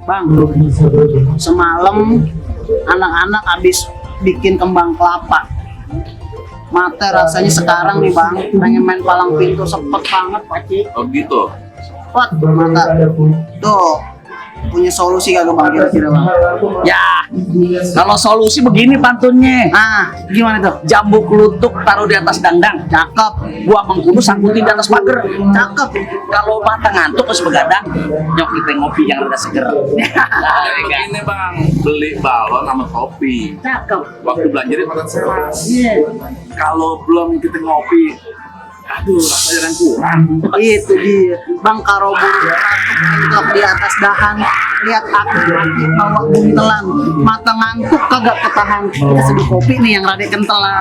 Bang, semalam anak-anak habis bikin kembang kelapa. Mata rasanya sekarang nih bang, pengen main palang pintu sepet banget Pakcik. Oh gitu. Pot, mata. Tuh, punya solusi kagak bang kira-kira bang? Ya, kalau solusi begini pantunnya. Ah, gimana tuh? Jambu kelutuk taruh di atas dangdang. Cakep, Buah mengkudu sangkutin di atas pagar. cakep. Kalau mata ngantuk terus begadang, nyok kita ngopi yang rada seger. Ini bang, beli balon sama kopi. Cakep. Waktu belanja di Pasar Seras. Iya. Kalau belum kita ngopi, aduh rasanya yang kurang. Itu dia, bang karo burung ngantuk di atas dahan, lihat aki bawa buntelan, mata ngantuk kagak ketahan. Kita seduh kopi nih yang rada kentelan.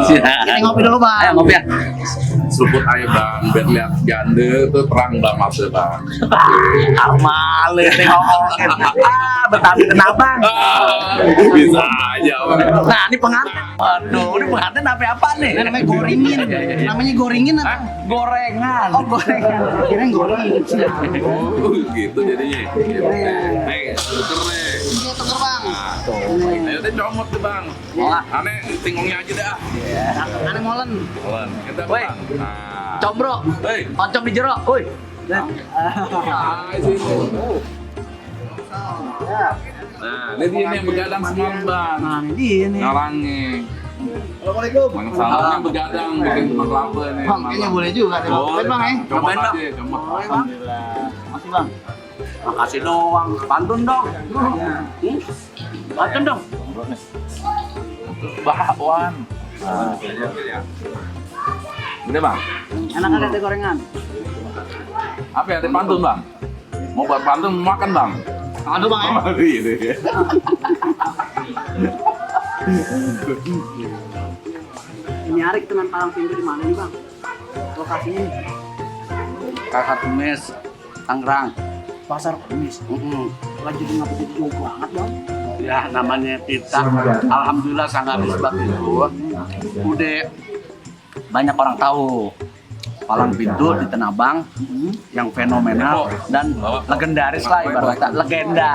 Kita ngopi dulu bang. Ayo ngopi ya. Seruput aja bang, biar lihat jande tuh terang bang maksudnya bang. Armale tengok. Betawi kenapa? Bisa aja bang. Nah, ini pengantin. Waduh, ini pengantin apa nih? Ini namanya goringin, namanya goringin apa? Gorengan. Oh gorengan, kirain goringin. Oh gitu jadinya. Nih, tuker nih. Iya tuker bang. Ayo deh comot deh bang. Wah. Aneh tingungnya aja dah. Aneh molen. Jalan. Kita Woi. bang. Nah. Combro. Hei. Oncom di jero. Woi. Ah, sini. Nah, ini dia nih yang begadang semalam bang. Nah ini dia nih. Ngalangi. Assalamualaikum. Bang Salamnya begadang bikin kembang kelapa nih. Bang, kayaknya boleh juga deh. Boleh Bang ya. Comot Cobain, Bang. aja, comot. Boleh bang. Masih bang. Makasih doang. Pantun dong. Pantun dong. Bakwan. Udah bang. Enak ada teh gorengan. Apa ya? Ada pantun bang? Mau buat pantun mau makan bang? Aduh bang ya. Oh, iya. Ini hari kita main palang pintu di mana nih bang? Lokasinya nih. Kakak Tumis, Tangerang. Pasar Kemis. Lagi di ngapa jadi jauh banget bang? Ya namanya kita, alhamdulillah sangat sebab itu udah banyak orang tahu palang pintu di Tanah Abang yang fenomenal dan legendaris lah ibaratnya legenda.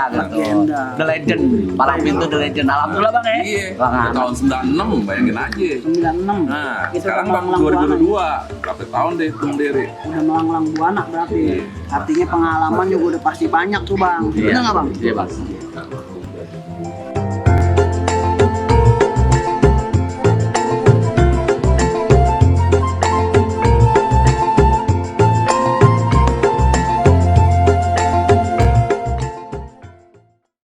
The legend, palang pintu the legend. Alhamdulillah bang ya. Iya. Bang, Tahun 96 bayangin aja. 96. Nah, Kita sekarang udah bang melanglang 2022. Berapa tahun deh hitung diri? udah melanglang buana berarti. Artinya pengalaman juga udah pasti banyak tuh bang. Bener nggak bang? Iya bang.